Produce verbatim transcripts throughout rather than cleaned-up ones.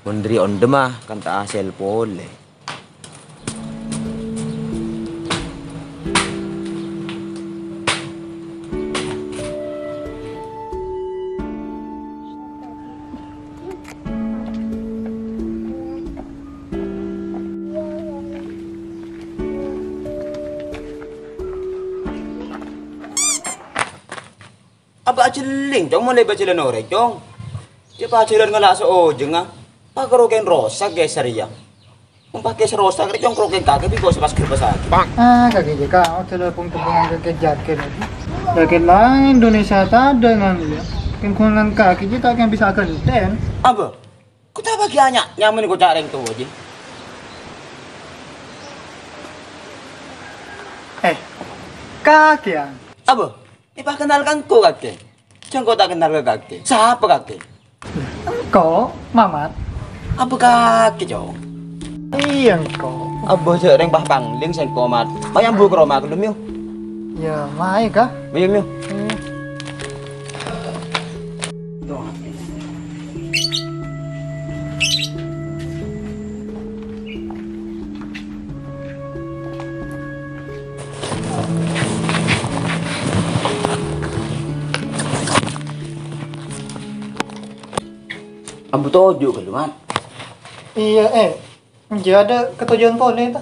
Mon dhâri ondhem, ah, kan ta' asèl polè. Abâ' ajhelling, Cong, mon lèbât jhâlân orèng, Cong. Jhâ' pajhâlân ngala' saojhângnga. Pakèrokèn rosak, ghi, sarèya. Mon pakè sè rosak, rè, Cong, kerokèn kakè bi' kok sè pas gherpessaghi. Ah, kakè jâ' ka, oḍâ la pong-tembhângan kakè jâgâ lagi. Kakè laèn Indonesia taḍâ' ngan, yâ. Kèng ghun ngan kakè jâ' ta' kèng bisa aghântèn. Abâ'? Kok ta' paghi anya-, nyamana kok ca' rèng towa, jâ? Eh, kakè, yâ. Abâ'? Èpakennal ka engko', kakè. Jâ' engko' ta' kennal ka kakè. Sapa kakè? Engko', Mamat. Abâ' kakè, Cong? Iyâ, engko'. Abâ' jâ' rèng pas pangling sèngko', Mat. Mayu ambu ka roma ghâllu, mèyo. Yâ, mayu, Ka. Mèyo, mèyo. Hmm. Ambu toju' ghâllu, Mat. Iyâ, eh. Jâ' aḍâ' katoju'ân polè, ta?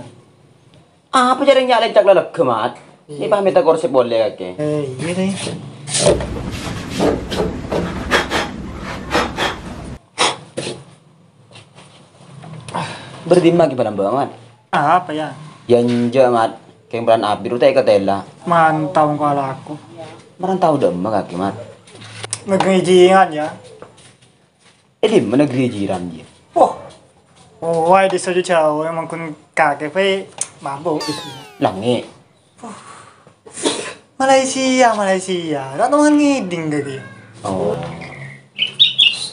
Apa jârèya nya' lèncak lalegghâ, Mat? Iyâ. Nè pamètta korsè polè, kakè. Eh, iyâ, deh. Bâḍâ è dimma ghi' palambâ', Mat? Apa, yâ? Yâ, enjâ', Mat. Kèng bârân abit rowa ta' èkatèla. Mantau engko' alako. Marantau ḍâ' emma kakè, Mat? Negri jiran, yâ. È dimma negri jiran, yâ? Wah. Wah, è dhisa jhâu, emang kun kakè pè mabuk. Langngè'. Malaysia, Malaysia. Ta' tao ngèḍing kakè. Oh.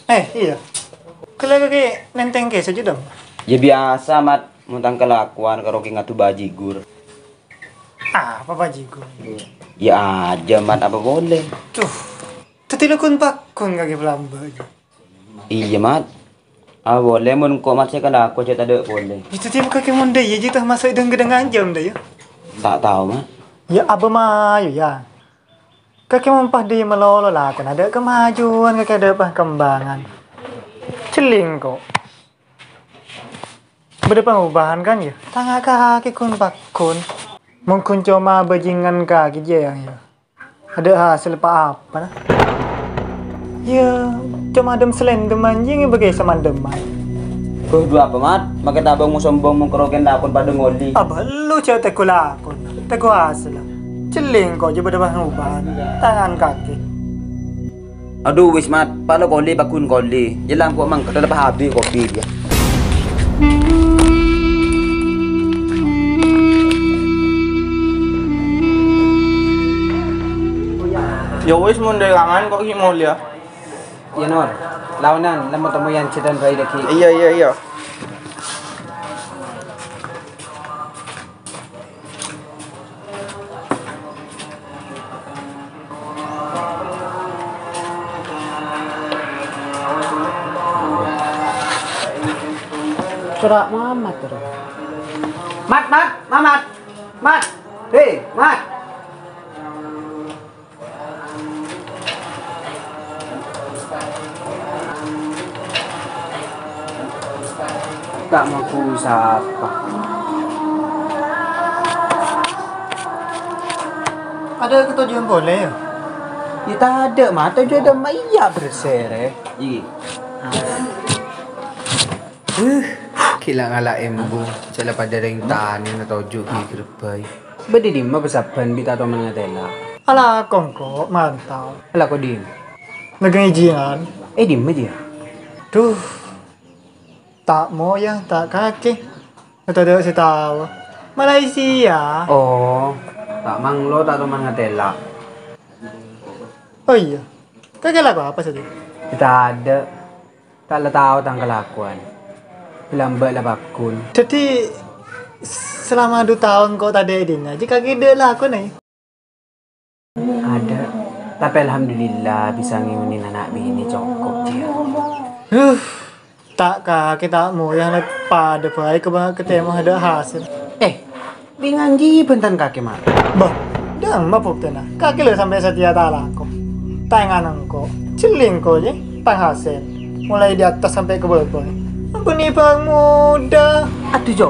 Eh, iyâ. Ghellâ' kakè nèntèng kèsè jâ', Dam? Yâ, biyasa, Mat. Mon tang kalakowan karo kè ngadu bajigur. Apa bajigur? Yâ ajâ, Mat, apa polè. Ḍuh. Dhâddhi la ghun-pagghun kakè palambâ', jâ. Iyâ, Mat. Apa polè mon engko', Mat, sè kalako jâ' taḍâ' polè. Yâ, dhâddhi apa kakè mon ḍâ' iyâ jâ' ta' maso' è ḍângghâ-ḍângghâ jâm ḍâ' iyâ? Ta' tao, Mat. Yâ, apa mayu, yâ? Kakè mon pas ḍâ' iyâ malolo lakona, ḍâ' kemajuan kakè, ḍâ' perkembangan. Jhelling, kok. Bâḍâ pangobahan, kan, yâ? Tang kakè ghun-pagghun. Mon ghun coma bajingan kakè jâ, yâ. Aḍâ' hasèl pa-apa, na. Yâ, coma dem-selendem anjing bâgiyâ samandemman. Bâh, ḍu apa, Mat? Makè tabâng-sombâng mon karo kèng lakon paḍâ ngolè. Abâ' lu jâ' teggu lakon, teggu hasèl. Jhelling kok jâ' bâḍâ pangobahan. Tangan kakè. Adhu, wis, Mat. Pala kolè, paggun kolè. Jâ' langko' mangkada la pahabi kopi, yâ. Ya wis, mon ḍâ' kangan kok ghi' molja. Iyâ, Nor. Laonan, lemmo temmo yân jhâdhân bhâi ḍâggi'. Iyâ, iyâ, iyâ. Cora' Mamat, terro. Mat, Mat, Mamat. Mat. Hei, Mat. Ta' mampu sapa. Aḍâ' katoju'ân polè, yâ? Yâ, taḍâ', Mat. Toju' ḍâ' emma iyâ bersè, rè. Iki. Huh, ghi' la ngala' embu. Jâ' la paḍâ rèng tanè na toju' ghi' ghârbhâi. Bâḍâ è ḍimma bâ' sabbhân bi' ta' toman ngatèla'? Alako engko' mantau. Alako ḍimma? Nèngghâ ijhinan. È ḍimma jiyâ? Ḍu, ta' moyang, ta' kakè. Taḍâ' sè tao. Malaysia. Oh, ta' manglo ta' toman ngatèla'. Oh iyâ. Kakè alako apa satèya? Taḍâ'. Ta' la tao tang kalakowan. Bilâ mbâ' la paggun. Dhâddhi, salama ḍu taon engko' taḍâ' è ḍinna', jiyâ kakè ḍâ' lakona, yâ? Aḍâ'. Tapè alhamdulillah bisa ngèyonè ana' binè cokop, jiyâ. Huh. Ta' kakè ta' moyang la padâ bhâi ka bâ-, ka tèmo adâ' hasèl. Eh, bi' nganji bhânten kakè, Mat. Bâh, dâ'emma buktèna. Kakè la sampè' satèya ta' alako. Ta' ènga' engko'. Jhelling ko, jè, tang hasèl. Molaè dâri attas sampè' ka bâbâ. Ampon è bhâk modâ. Adhu, Jo.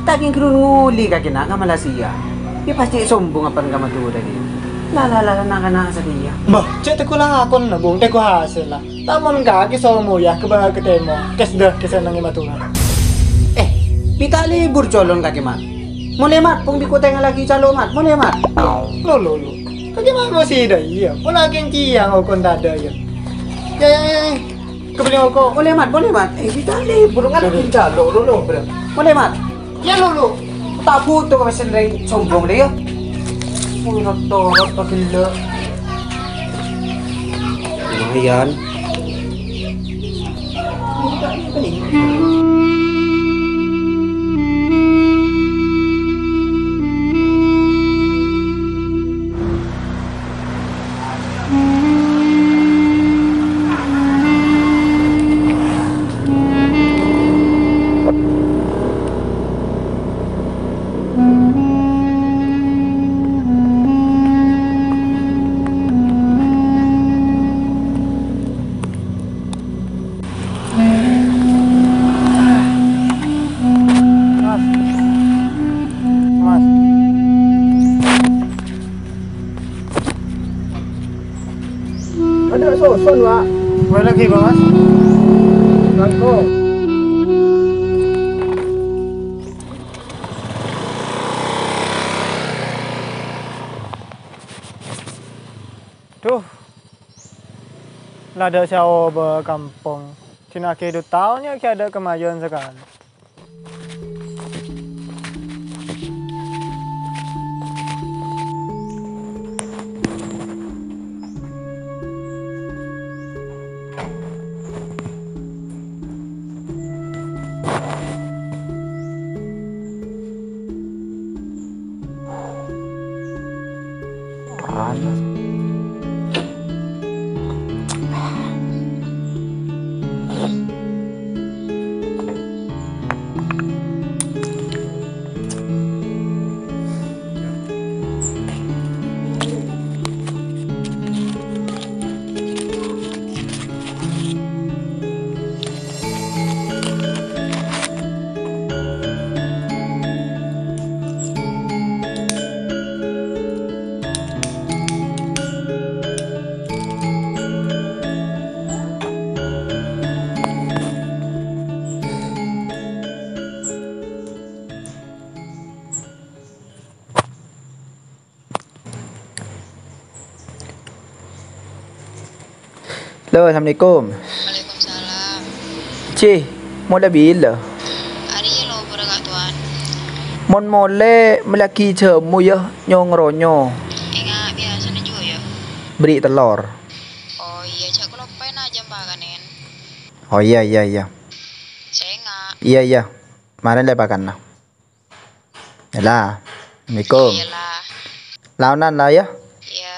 Ta' kèng ghârun ngolè kakè na' ka Malaysia. Iyâ pastè sombong apa ka Madhurâ, ghi. La, la, la, la, na'-kana' satèya. Bâh, jhâ' tèghu lakon, Bung, tèghu hasèlla. Lamon kakè so moyang ka bâ-, ka tèmo, kèsdâ kèsènangè Madhurâ. Eh, bi' ta' lebur jhâlân kakè, Mat. Molè, Mat, pong bi' kotèngnga laghi calo', Mat. Molè, Mat. Lo, lo, lo. Kakè Mat masih dâ iyâ. Pola kèng cèyang okon tadâ' iyâ. Yâ, yâ, yâ, yâ. Kabellè oko. Molè, Mat, molè, Mat. Eh, bi' ta' lebur, ngalèghi calo', lo, lo, bro. Molè, Mat. Yâ, lo, lo. Ta' buto ka pèssèna rèng sombong rèya. Wih, rot-torot pagella'. Lumayan. Mas. Mas. Adâ' soson, Pak. Boleh lagi, Pak, Mas? Langkong. Duh. La dâ' sè aobâ kampong. Dinaghi du taon yâ ghi' adâ' kamajuwân sakalè. Halo, assalamualaikum. Waalaikumsalam. Cih, molè bilâ? Arèya lopora, Ka' Towan. Mon molè mellèaghi jhâmo, yâ, nyong-ronyo. Enga', biyasana jhuwa, yâ. Bâri' tellor. Oh iyâ, jhâ' kaloppaè na' jhâm pakanèn. Oh iyâ, iyâ, iyâ. Sènga'. Iyâ, iyâ. Marèn lè pakanna. Ella. Assalamualaikum. Ella. Laonan la, yâ? Iyâ.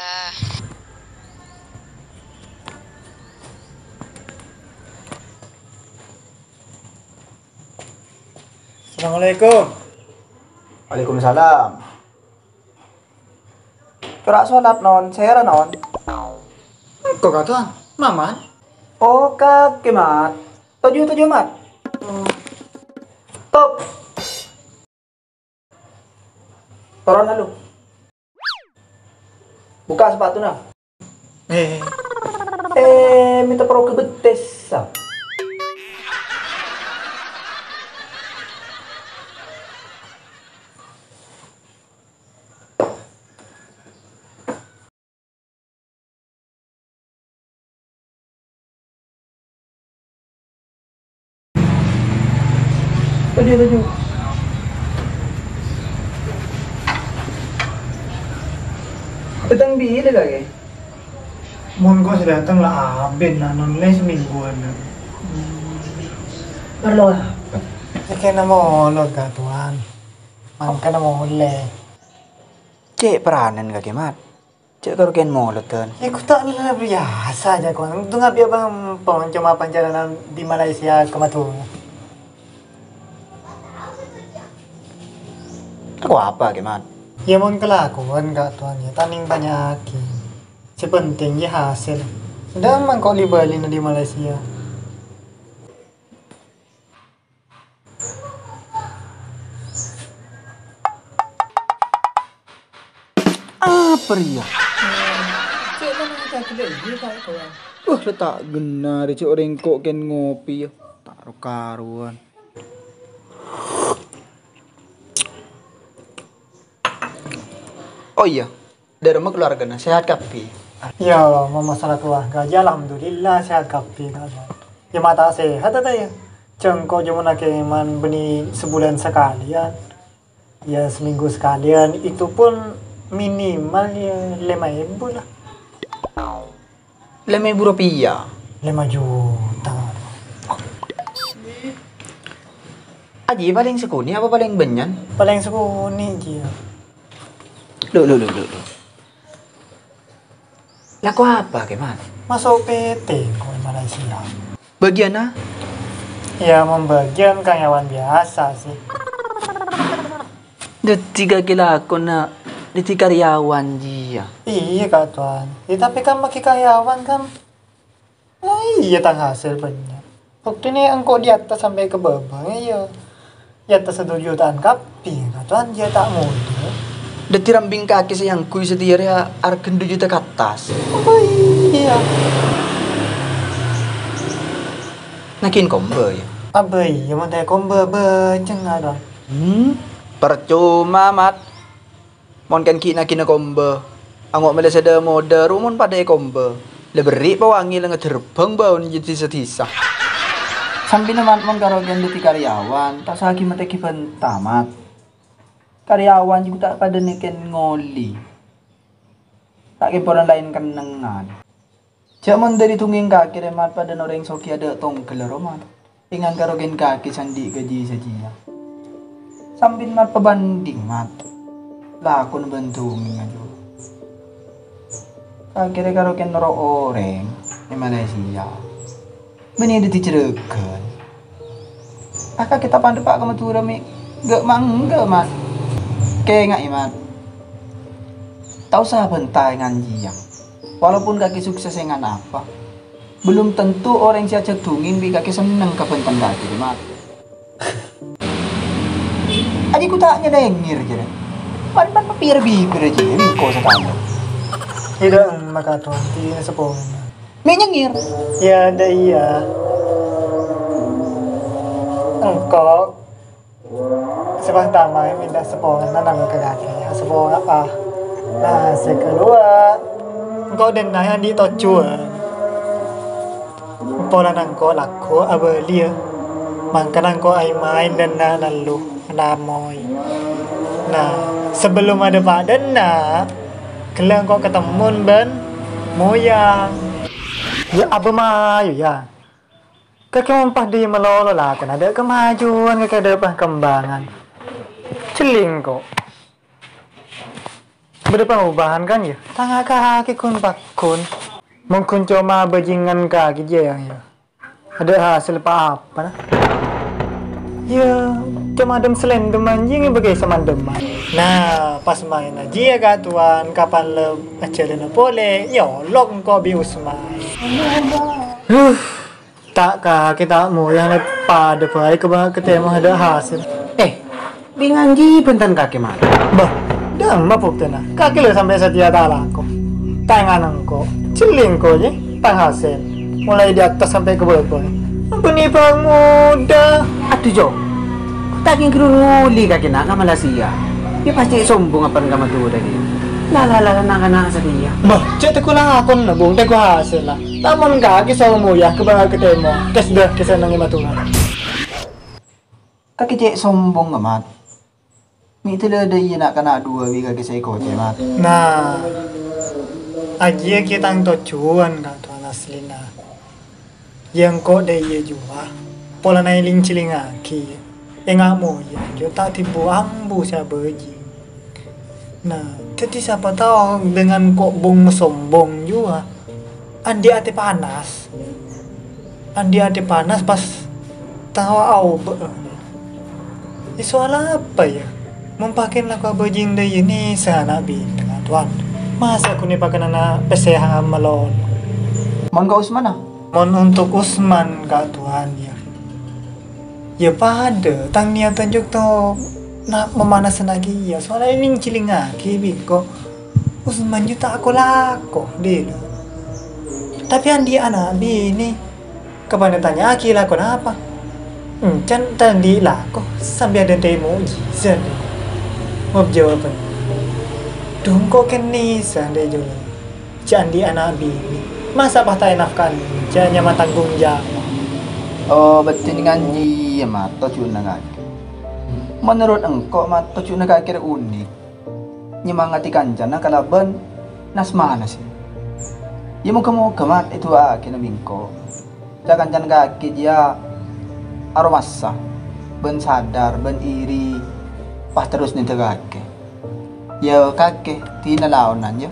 Assalamualaikum. Waalaikumsalam. Cora' solat, Non. Sèra, Non? Engko', Ka' Towan. Maman? Oh, kakè, Mat. Toju', toju', Mat. Oh. Top. Toron, alu. Buka sepatuna. Eh. Eh, mènta paro ka bettessa. Toju', toju'. Dâteng bilâ, Kakè? Mon engko' sè dâteng la abit, na, Non, lè samèngguwân. Parlo apa? Èkèna molod, Ka' Towan. Mangkana molè. Cè' paranèn, Kakè, Mat. Cè' karo kèn molodhân. Iyâ, ghu ta' la biyasa jâ, Kong. Untung abit apa empong coma parjalanan di Malaysia ka Madhurâ. Tako' apa, Kè, Mat? Iyâ, mon kalakowan, Ka' Towan, iyâ, ta' nèng bânnya'aghi. Sè pentèng, iyâ, hasil. Dhâ' mangko li-bâlina di Malaysia. Apa rèya? Cè' tanang cakep iyâ, Pak Towan. Wah, la ta' ghenna rè, cè' orèng ko' kèn ngopi, iyâ. Ta' ro-karowan. Oh iyâ, dâremma kalowarghâna sehat kabbhi? Iyâ, mon masalah kalowarga, jâ, alhamdulillah, sehat kabbhi, Kak. Iyâ, ma' ta' sehat, ta' iyâ? Jhâ' engko' jhâ' mon akèman bânnè sabulân sakalèyan. Iyâ, seminggu sakalèyan, itu pun minimal, iyâ, lèma èbu lah. Lèma èbu rupiah? Lèma juta. Ajiyâ palèng sakonè' apa palèng bânnya'an? Palèng sakonè', jiyâ. Lho, lho, lho, lho, lho. Lako apa, Kè, Mat? Maso' P T ko' è Malaysia. Bâgiyânna? Iyâ, mon bâgiyân karyawan biyasa, sih. Dhâddhi kakè lakona dhâddhi karyawan, jiyâ? Iyâ, Ka' Towan. Iyâ, tapè kan makè karyawan, kan? Nah, iyâ, tang hasil bânnya'. Buktina engko' di attas sampè' ka bâbâ, iyâ. Di attas satu jutaan kabbhi, Ka' Towan, jiyâ ta' modâ. Dhâddhi rambing kakè sè èangghuy satèya rèya arghâna du juta ka attas. Apa iyâ? Naghin kombâ, yâ? Apa iyâ, mon ta' kombâ bâjâng, Ka' Towan. Hmm, parcoma, Mat. Mon kan ghi' nagina kombâ, ango' mellè sè dâ-modâ, ru mon padâ èkombâ. La berri' pawangè la ngaderbhâng bâuna è dhisa-dhisa. Sampèyan, Mat, mon karo kèn dhâddhi karyawan, ta' osa ghi-matè ghi-bânta, Mat. Karyawan jiyâ ta' padâna kèn ngolè. Ta' kèng polana laèn kennengngan. Jhâ' mon dhâri dungngèng kakè rè, Mat, padâna orèng soghi adâ' tongghâlla ro, Mat. Èngan karo kèn kakè sè andi' ghâji sajiyâ. Sampèyan, Mat, pabhânding, Mat. Lakona bân dungngèng, ajiyâ. Kakè rè karo kèn noro' orèng è Malaysia. Bânnè dhâddhi jhurâghân. Ah, kakè ta' pandhâpa' ka Madhurâ, mè' ghâ' mangghâ, Mat. Kèngaè, Mat. Ta' osa bânta èngan jiyâ. Walaupun kakè sukses èngan apa, belum tentu orèng sè ajhâk dungngèng bi' kakè senneng ka bhânten kakè, Mat. Ajiyâ ghu ta' nyalèngèr, jârèya. Pan-, pan pèr bibir ajiyâ, engko' sakala. Tidak, maka tuanti sepona. Mè' nyengngèr. Iyâ, dâ' iyâ. Engko' sè partama mènta sepona nangka kakè, sepona apa? Nah, sè kaduwâ, engko' dâ'enna' andi' tojjhuwân. Polana engko' lako abâliyâ, mangkana engko' ai-maèn dâ'enna' nallo, namoy. Nah, sabellunna dâpa' dâ'enna', ghellâ' engko' katemmon bân moyang. Yâ, abâ mayu, yâ. Kakè mon pas dâri malolo lakona, adâ' kamajuwân, kakè adâ' parkembangan. Cellèng, ko'. Bâdâ pangobahan, kan, yâ? Tang kakè ghun pagghun. Mon ghun coma bâjingan kakè jiyâ, yâ. Adâ' hasèl pa-apa, nah. Yâ, coma dem-salendem anjing bâgiyâ samandemman. Nah, pas maèn jiyâ, Ka' Towan, kapan la ajhâlâna polè, nyolok engko' bi' Usman. Huh. Ta' kakè ta' moyang, lè padâ bhâi ka bâ-, katèmo adâ' hasèl. Eh, bi' nganji bhânten kakè, Mat. Bâh, dâ'emma buktèna? Kakè lho sampè' satèya ta' lako. Tangan engko', cellèng engko' jiyâ, tang hasèl. Molaè dâri attas sampè' ka bâbâ. Ampon bhâng modâ. Adhu, Jo. Ta' kèng ghuru ngolè kakè na' ka Malaysia. Yâ pastè sombong apa ka Madhurâ, yâ. La, la, la, na'-kana' satèya. Bâh, cè' teggu lakona, Bung, teggu hasèlla. Lamon kakè soro moyang ka bâ-, katèmo, kèsdâ kèsennengngè Madhurâ. Kakè cè' sombong, Mat. Mè' dâlâ dâ' iyâ na'-kana' duwâ' bi' kakè sè èkocè, Mat. Nah, ajiyâ kèya tang tojjhuwân, Ka' Towan, asllina. Yâ engko' dâ' iyâ juwa, polana èlèng-cellèngngaghi, enga' moyang, jhâ' ta' dhibu ambu sè abâjing. Nah, Dhâddhi sapa tao dengan kok bong-sombong jua. Andi' atè panas. Andi' atè panas pas tao aobâ'. Yâ soal apa yâ? Mon pakèn lako abhâjing dâ' iyâ Nisa ana' binè', Ka' Towan. Masa' ghun èpakèn ana' pèssè hama' malolo? Mon ka Usman, ah? Mon untuk Usman, Ka' Towan, yâ. Yâ padâ, tang niat jhâ' to na-, mamanasaghi iyâ, soalnya ènjhilingngaghi bi' engko'. Usman jhâ' ta' ko-lako, dina. Tapè andi' ana' binè, kapan ètanya'aghi lako napa? Encan ta' andi' lako, sampèyan dântè' mojizat. Mop jawaban. Dhu engko' kènè' sandai jolo. Jhâ' andi' ana' binè. Masa' pas ta' ènafka'an, jhâ' nyama tanggung jawab. Oh, bâdhân nganjiyâ, Mat, tojjhuna kakè. Menurut engko', Mat, tojjhuna kakè rè unik. Nyemangatè kancana kalabân nas-manas. Yâ, moghâ-moghâ, Mat, èdu'aaghina bi' engko'. Jhâ' kancana kakè jiyâ aromasa, bân sadar, bân iri, pas terros nèdhâ kakè. Yâ, kakè, dina laonan, yâ.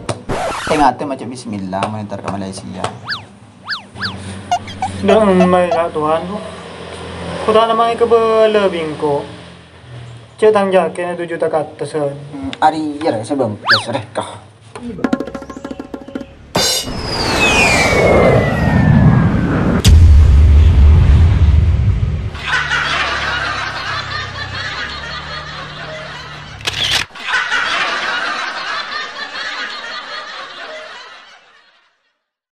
Tè-ngatè maca bismillah, mon entar ka Malaysia. Dâ' emma, Ka' Towan, bu. Ko' ta' nama'è kabâlâ bi' engko'. Cè' tang jakèt du juta ka attasan. Hmm, arèya rè sabângkos rè, kah.